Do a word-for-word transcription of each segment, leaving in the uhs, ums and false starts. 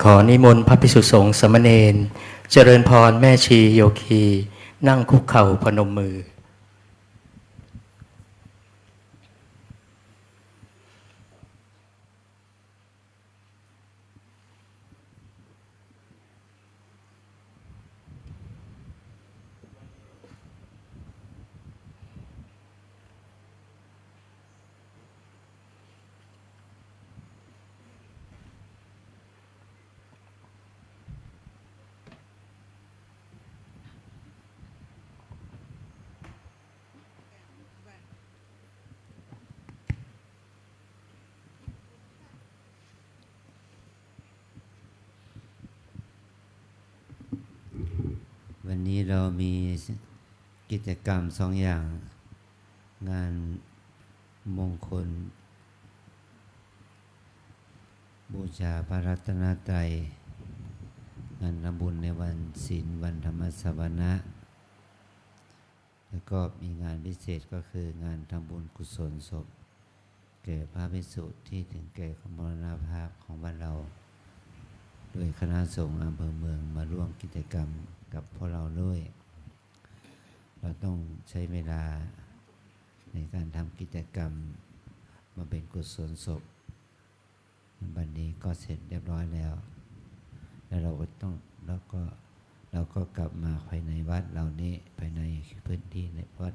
ขอนิมนต์พระภิกษุสงฆ์สามเณร เจริญพรแม่ชีโยคี นั่งคุกเข่าพนมมือ วันนี้เรามีกิจกรรมสองอย่าง งานมงคลบูชาพระรัตนตรัย งานทำบุญในวันศีล วันธรรมสวนะ แล้วก็มีงานพิเศษก็คืองานทำบุญกุศลศพ แก่พระภิกษุที่ถึงแก่มรณภาพของวัดเรา โดยคณะสงฆ์อำเภอเมืองมาร่วมกิจกรรมกับพวกเราด้วย เราต้องใช้เวลาในการทำกิจกรรมบำเพ็ญกุศลศพ วันนี้ก็เสร็จเรียบร้อยแล้ว แล้วเราก็ต้อง แล้วก็ เราก็กลับมาภายในวัดเรานี้ ภายในพื้นที่ในวัด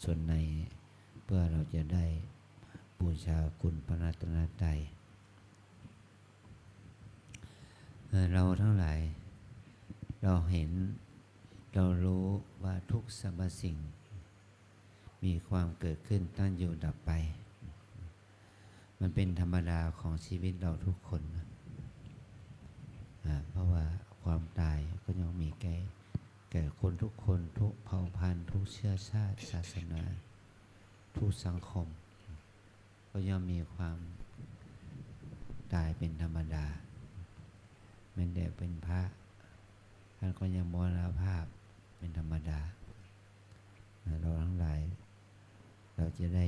ส่วนใน เพื่อเราจะได้บูชาคุณพระรัตนตรัย เอ่อ เราทั้งหลาย เราเห็น เรารู้ว่าทุกสรรพสิ่ง มีความเกิดขึ้นตั้งอยู่ดับไป มันเป็นธรรมดาของชีวิตเราทุกคนนะ อ่า เพราะว่าความตายก็ย่อมมีแก่ แก่คนทุกคน ทุกเผ่าพันธุ์ ทุกเชื้อชาติ ศาสนา ทุกสังคม ก็ย่อมมีความตายเป็นธรรมดา แม้แต่เป็นพระ ท่านก็ยังมรณภาพเป็นธรรมดา เราทั้งหลาย เราจะได้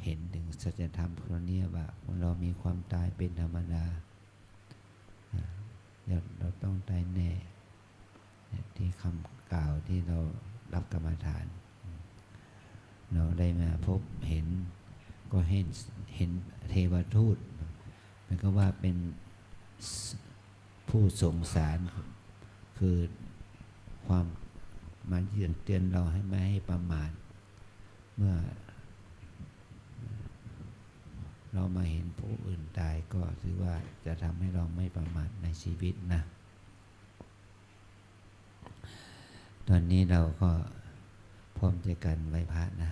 เห็นถึงสัจธรรมข้อนี้ว่า คนเรามีความตายเป็นธรรมดา เราต้องตายแน่ ที่คำกล่าวที่เรารับกรรมฐาน เราได้มาพบเห็น ก็เห็น เห็นเทวทูต มันก็ว่าเป็นผู้ส่งสาร คือความมาเยือนเตือนเราให้ไม่ให้ประมาท เมื่อเรามาเห็นผู้อื่นตาย ก็ถือว่าจะทำให้เราไม่ประมาทในชีวิตนะ ตอนนี้เราก็พร้อมใจกันไหว้พระนะ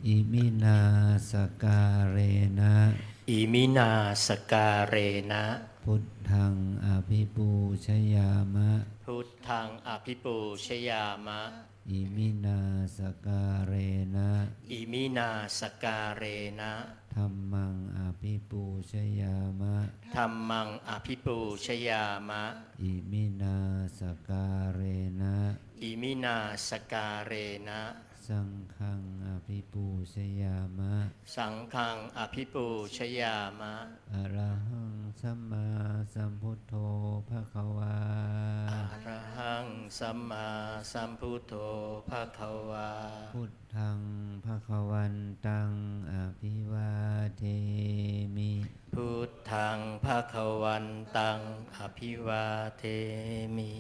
Iminā sakkārena, iminā sakkārena, buddhaṃ abhipūjayāma, buddhaṃ abhipūjayāma. Iminā sakkārena, iminā sakkārena, dhammaṃ abhipūjayāma, dhammaṃ abhipūjayāma. Iminā sakkārena, iminā sakkārena, saṅghaṃ abhipūjayāma, saṅghaṃ abhipūjayāma. Arahaṃ sammāsambuddho bhagavā, arahaṃ sammāsambuddho bhagavā, buddhaṃ bhagavantaṃ abhivādemi, buddhaṃ bhagavantaṃ abhivādemi.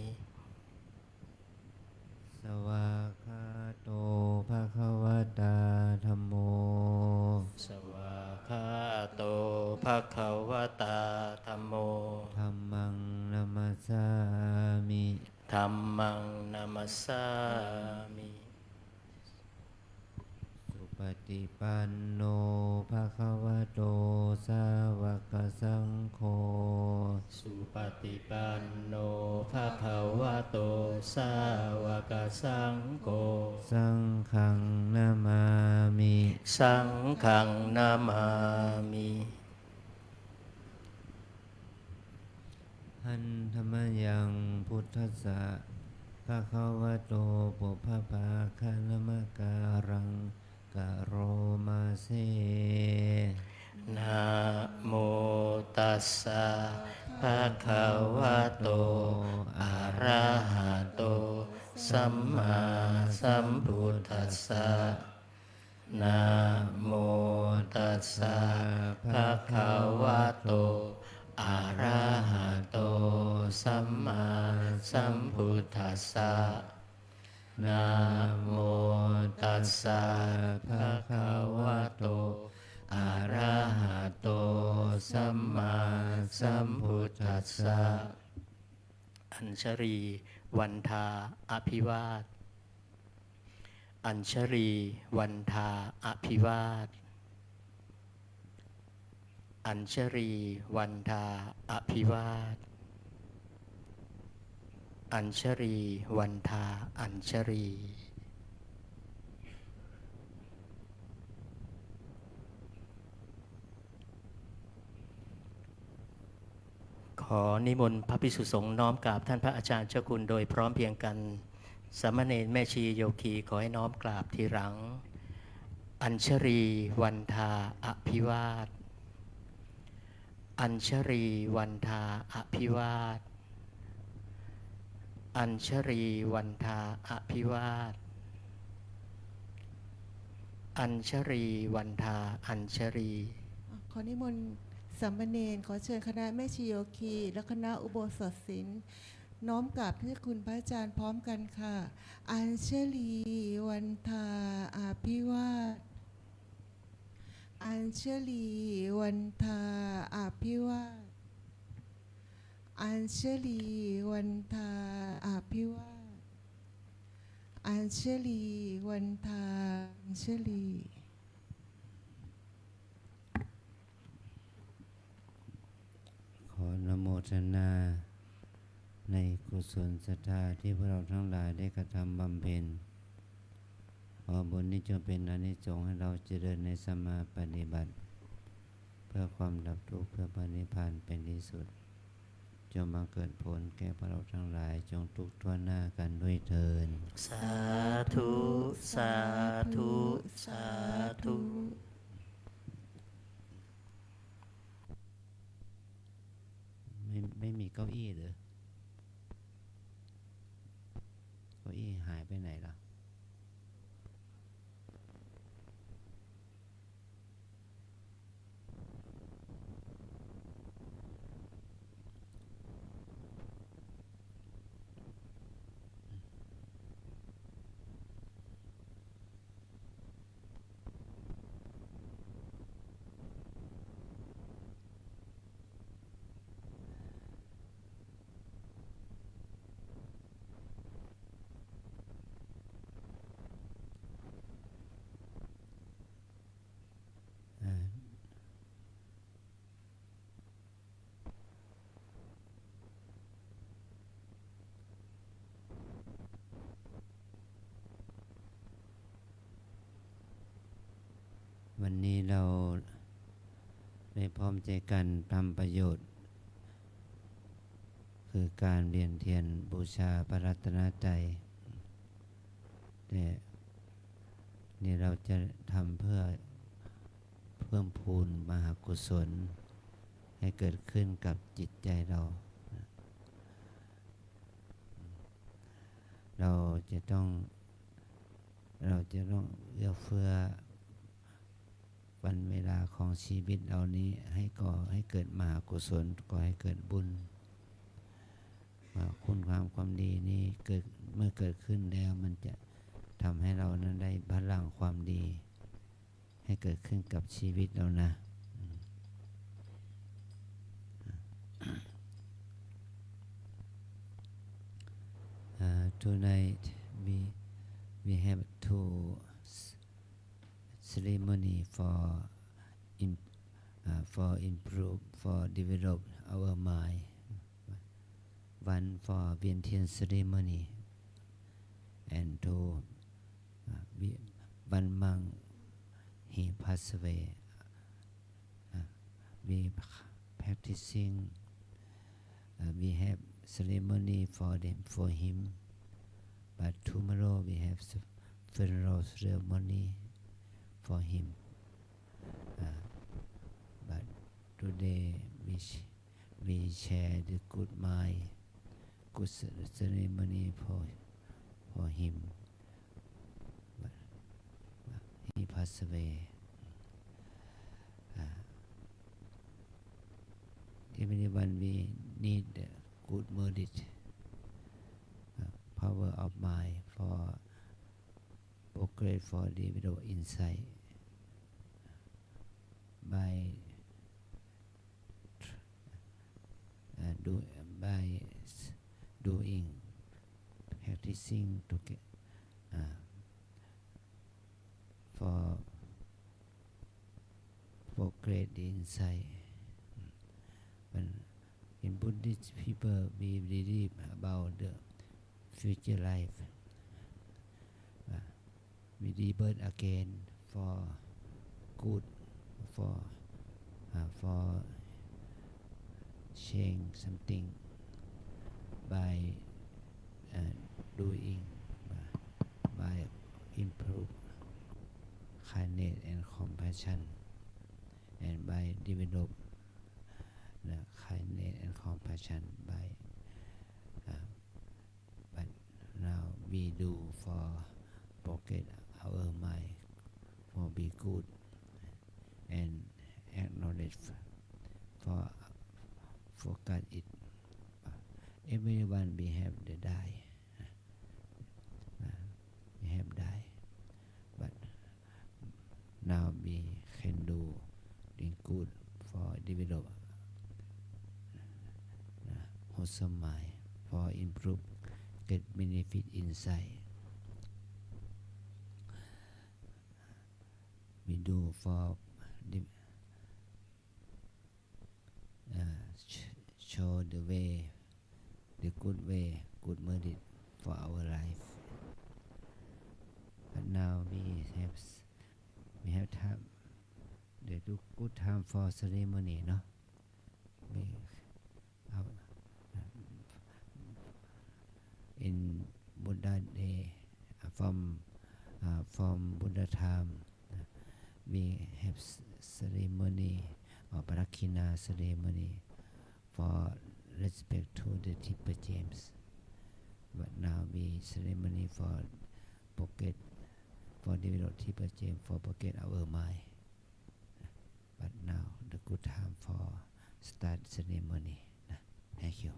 Svākkhāto bhagavatā dhammo, svākkhāto bhagavatā dhammo, dhammaṃ namassāmi, dhammaṃ namassāmi. Supaṭipanno bhagavato sāvakasaṅgho, supaṭipanno bhagavato sāvakasaṅgho, saṅghaṃ namāmi, saṅghaṃ namāmi. Handa mayaṃ buddhassa bhagavato pubbabhāganamakāraṃ karoma se. Namo tassa bhagavato arahato sammāsambuddhassa. Namo tassa bhagavato arahato sammāsambuddhassa. Namo tassa bhagavato arahato sammāsambuddhassa. Añjalī vandā abhivād. Añjalī vandā abhivād. Añjalī vandā abhivād. Añjalī vandā añjalī. ขอนิมนต์พระภิกษุสงฆ์น้อมกราบท่านพระอาจารย์เจ้าคุณโดยพร้อมเพรียงกัน สามเณรแม่ชีโยคีขอให้น้อมกราบทีหลัง Añjalī vandā abhivād. Añjalī vandā abhivād. Añjalī vandā abhivād. Añjalī vandā añjalī. ขอนิมนต์สามเณร ขอเชิญคณะแม่ชีโยคี และคณะอุโบสถศิลป์ น้อมกราบท่านเจ้าคุณพระอาจารย์พร้อมกันค่ะ Añjalī vandā abhivād. Añjalī vandā abhivād. Añjalī vandā abhivād. Añjalī vandā añjalī. ขออนุโมทนาในกุศลศรัทธาที่พวกเราทั้งหลายได้กระทำบำเพ็ญ ขอบุญนี้จงเป็นอานิสงส์ให้เราเจริญในสัมมาปฏิบัติ เพื่อความดับทุกข์ เพื่อพระนิพพานเป็นที่สุด จงบังเกิดผลแก่พวกเราทั้งหลาย จงทุกข์ทั่วหน้ากันด้วยเทอญ สาธุ สาธุ สาธุ ไม่ ไม่มีเก้าอี้เหรอ เก้าอี้หายไปไหนล่ะ อ่า วันนี้เราได้พร้อมใจกันทำประโยชน์ คือการเวียนเทียนบูชาพระรัตนตรัย แต่นี่เราจะทำเพื่อเพิ่มพูนมหากุศล ให้เกิดขึ้นกับจิตใจเรา เราจะต้อง เราจะต้องเอื้อเฟื้อวันเวลาของชีวิตเรานี้ ให้ก่อให้เกิดมหากุศล ก่อให้เกิดบุญ ว่าคุณงามความดีนี้เกิด เมื่อเกิดขึ้นแล้วมันจะทำให้เรานั้นได้พลังความดี ให้เกิดขึ้นกับชีวิตเรานะ Uh, tonight we we have two s- ceremony for im- uh, for improve, for develop our mind. One for เวียนเทียน ceremony and two, uh, we, one monk he passed away. Uh, we practicing, uh, we have ceremony for them, for him, but tomorrow we have s- funeral ceremony for him. Uh, but today we we sh- we share the good mind, good ce- ceremony for for him. But he passed away. Uh, everyone we need the good merit, uh, power of mind for progress, for develop insight by tr- uh, do by s- doing, practicing to get uh, for for great insight. When in Buddhist people, we believe about the future life. Uh, we rebirth again for good, for uh, for change something by uh, doing, uh, by improve kindness and compassion, and by develop the kindness and compassion by uh, but now we do for pocket our mind for be good and acknowledge for forget it. Everyone we have the die. Uh, we have die. But now we can do the good for develop uh, wholesome mind for improve get benefit inside. We do for the uh, sh- show the way, the good way, good merit for our life. But now we have s- we have time, the good time for ceremony, no? We uh, in Buddha day, uh, from uh, from Buddha time, uh, we have s- ceremony or padakkhiṇa ceremony for respect to the Tippa James. But now we ceremony for pocket, for develop Tippa James, for pocket our mind. But now the good time for start ceremony. Thank you.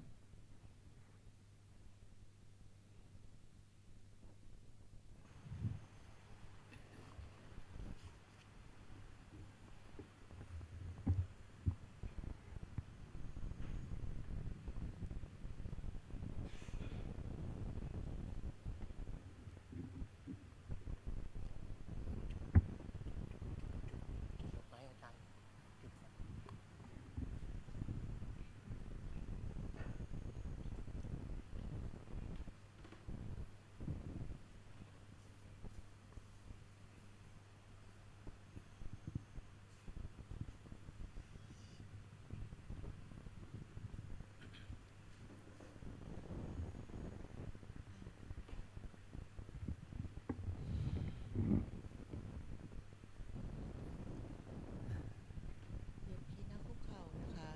เดี๋ยวพี่นั่งคุกเข่านะคะ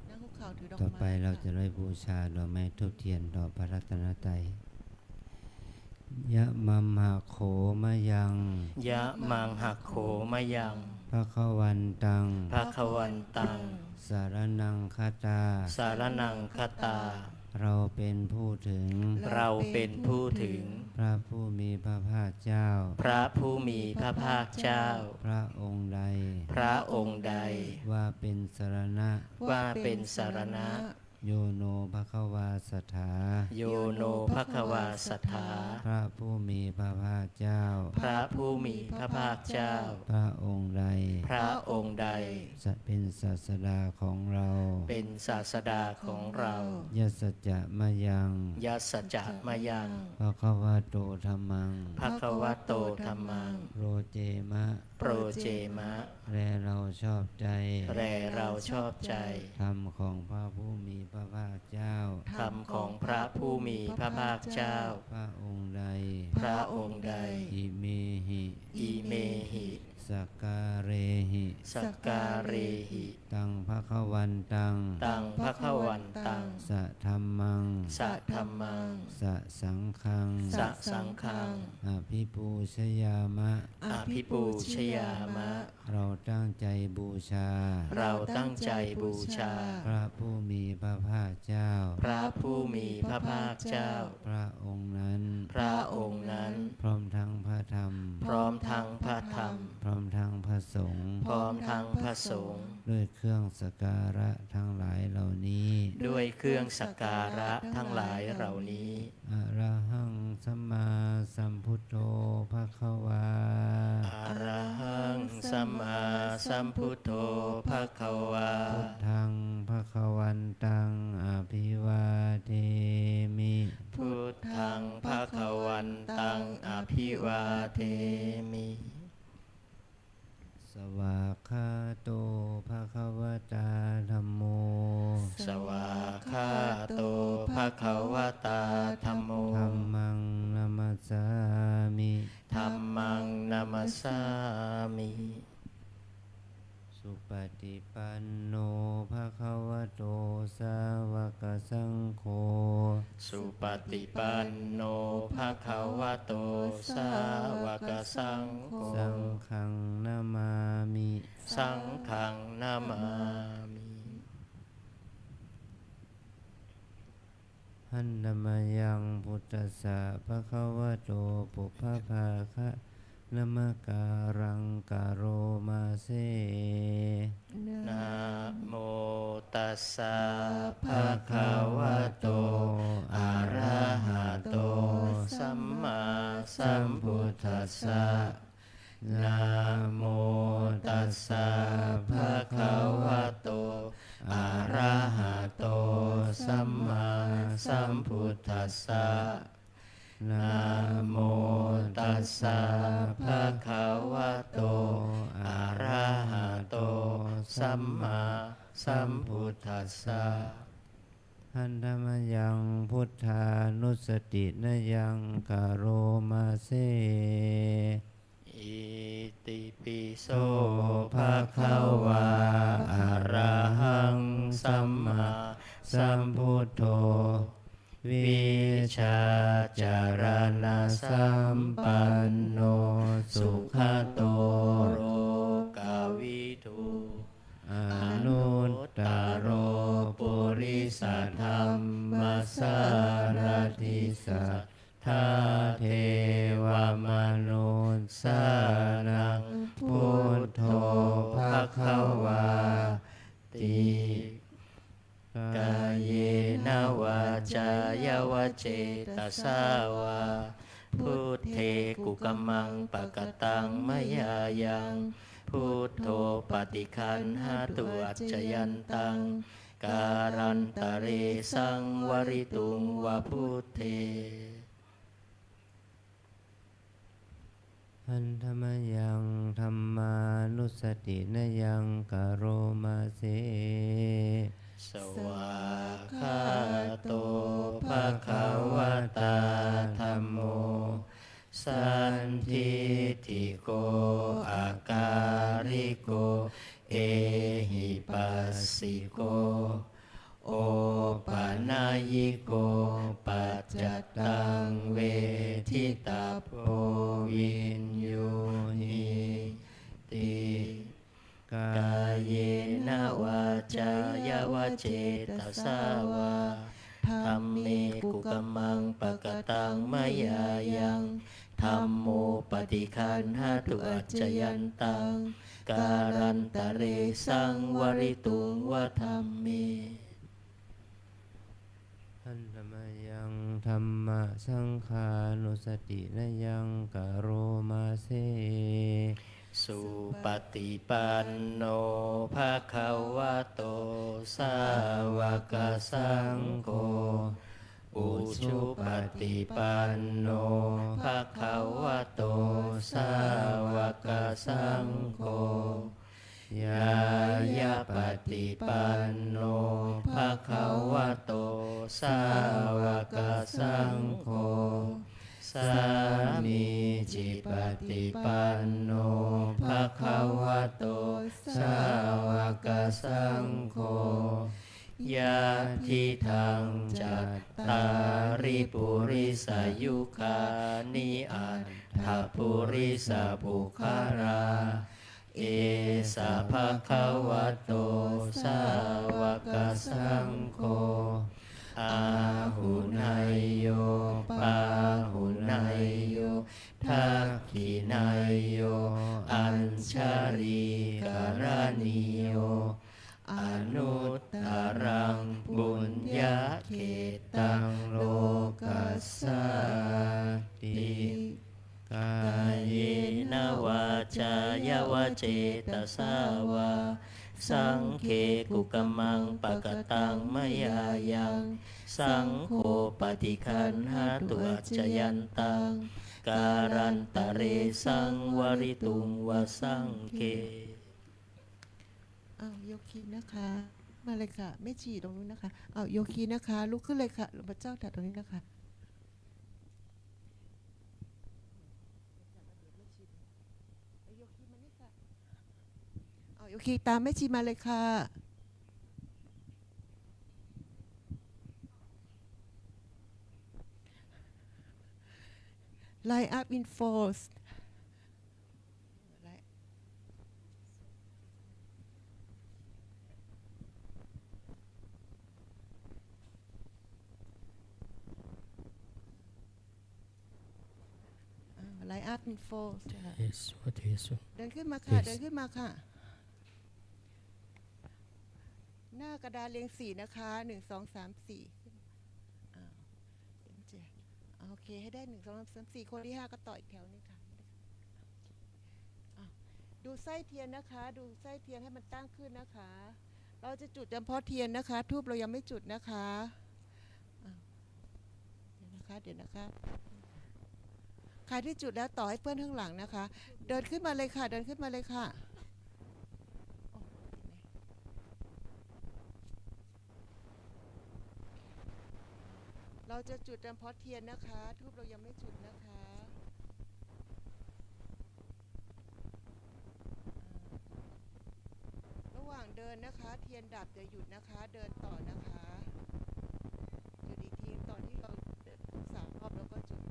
นั่งคุกเข่าถือดอกไม้ ต่อไปเราจะได้บูชาดอกไม้ธูปเทียนต่อพระรัตนตรัย Yamaṃ hakho mayaṃ, Yamaṃ hakho mayaṃ, bhagavantaṃ, bhagavantaṃ, saraṇaṃ gatā, saraṇaṃ gatā, เราเป็นผู้ถึง เราเป็นผู้ถึง พระผู้มีพระภาคเจ้า พระผู้มีพระภาคเจ้า พระองค์ใด พระองค์ใด ว่าเป็นสรณะ ว่าเป็นสรณะ Yo no bhagavā satthā, yo no bhagavā satthā, พระผู้มีพระภาคเจ้า พระผู้มีพระภาคเจ้า พระองค์ใด พระองค์ใด จะเป็นศาสดาของเรา เป็นศาสดาของเรา Yassa ca mayaṃ, yassa ca mayaṃ, bhagavato dhammaṃ, bhagavato dhammaṃ, rocema, rocema, และเราชอบใจ และเราชอบใจ ธรรมของพระผู้มีพระภาคเจ้า ธรรมของพระผู้มีพระภาคเจ้า พระองค์ใด พระองค์ใด Imehi, imehi, Sakkārehi. Sakkārehi. Taṃ bhagavantaṃ. Taṃ bhagavantaṃ. Sadhammaṃ. Sadhammaṃ. Sasaṅghaṃ. Sasaṅghaṃ. Abhipūjayāma. Abhipūjayāma. เราตั้งใจบูชา เราตั้งใจบูชา พระผู้มีพระภาคเจ้า พระผู้มีพระภาคเจ้า พระองค์นั้น พระองค์นั้น พร้อมทั้งพระธรรม พร้อมทั้งพระธรรม พร้อมทั้งพระสงฆ์ พร้อมทั้งพระสงฆ์ ด้วยเครื่องสักการะทั้งหลายเหล่านี้ ด้วยเครื่องสักการะทั้งหลายเหล่านี้ Arahaṃ sammāsambuddho bhagavā. Arahaṃ sammāsambuddho bhagavā. Buddhaṃ bhagavantaṃ abhivādemi. Buddhaṃ bhagavantaṃ abhivādemi. Svākkhāto bhagavatā dhammo. Svākkhāto bhagavatā dhammo. Dhammaṃ namassāmi. Dhammaṃ namassāmi. Supaṭipanno bhagavato sāvakasaṅgho. Supaṭipanno bhagavato sāvakasaṅgho. Saṅghaṃ namāmi. Saṅghaṃ namāmi. Handa mayaṃ buddhassa bhagavato pubbabhāganamakāraṃ karoma se. Namo tassa bhagavato arahato sammāsambuddhassa. Namo tassa bhagavato arahato sammāsambuddhassa. Namo tassa bhagavato arahato sammāsambuddhassa. Handa mayaṃ buddhānussatinayaṃ karoma se. Itipi so bhagavā arahaṃ sammāsambuddho vijjācaraṇasampanno sugato lokavidū anuttaro purisadammasārathi satthā devamanussānaṃ buddho bhagavāti. Kāyena vācāya va cetasā vā buddhe kukammaṃ pakataṃ mayā yaṃ buddho paṭiggaṇhatu accayantaṃ kālantare saṃvarituṃ va buddhe. Handa mayaṃ dhammānussatinayaṃ karoma se. Svākkhāto bhagavatā dhammo sandiṭṭhiko akāliko ehipassiko opanayiko paccattaṃ veditabbo viññūhīti. Kāyena vācāya va cetasā vā dhamme kukammaṃ pakataṃ mayā yaṃ dhammo paṭiggaṇhatu accayantaṃ kālantare saṃvarituṃ va dhamme. Handa mayaṃ dhammasaṅghānussatinayaṃ karoma se. Supaṭipanno bhagavato sāvakasaṅgho ujupaṭipanno bhagavato sāvakasaṅgho ñāyapaṭipanno bhagavato sāvakasaṅgho Sāmīcipaṭipanno bhagavato sāvakasaṅgho, yadidaṃ cattāri purisayugāni aṭṭha purisapuggalā, esa bhagavato sāvakasaṅgho, āhuneyyo pāhuneyyo dakkhiṇeyyo añjalikaraṇīyo, anuttaraṃ puññakkhettaṃ lokassāti. Kāyena vācāya va cetasā vā, saṅghe kukammaṃ pakataṃ mayā yaṃ, saṅgho paṭiggaṇhatu accayantaṃ, kālantare saṃvarituṃ va saṅghe. อ้าว โยคีนะคะ มาเลยค่ะ แม่ชีตรงนู้นนะคะ อ้าว โยคีนะคะ ลุกขึ้นเลยค่ะ หลวงพ่อเจ้าถามตรงนี้นะคะ โยคีมานี่ค่ะ เอา โยคีตามแม่ชีมาเลยค่ะ Line up in fours. Line อ่า Line up in fours ค่ะ Yes, what is เดินขึ้นมาค่ะ Yes. เดินขึ้นมาค่ะ หน้ากระดานเรียงสี่นะคะ หนึ่ง สอง สาม สี่ ขึ้น อ่า เดี๋ยวมันจะ โอเค ให้ได้ หนึ่ง สอง สาม สี่ คนที่ห้าก็ต่ออีกแถวหนึ่งค่ะ อ่ะ ดูไส้เทียนนะคะ ดูไส้เทียนให้มันตั้งขึ้นนะคะ เราจะจุดเฉพาะเทียนนะคะ ธูปเรายังไม่จุดนะคะ อ่ะ เดี๋ยวนะคะ เดี๋ยวนะคะ ใครที่จุดแล้วต่อให้เพื่อนข้างหลังนะคะ เดินขึ้นมาเลยค่ะ เดินขึ้นมาเลยค่ะ โอ้ เห็นไหม เราจะจุดเฉพาะเทียนนะคะ ธูปเรายังไม่จุดนะคะ ระหว่างเดินนะคะ เทียนดับอย่าหยุดนะคะ เดินต่อนะคะ จุดอีกทีตอนที่เราเดินครบสามรอบแล้วก็จุด เ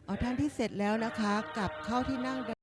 เอาท่านที่เสร็จแล้วนะคะ กลับเข้าที่นั่ง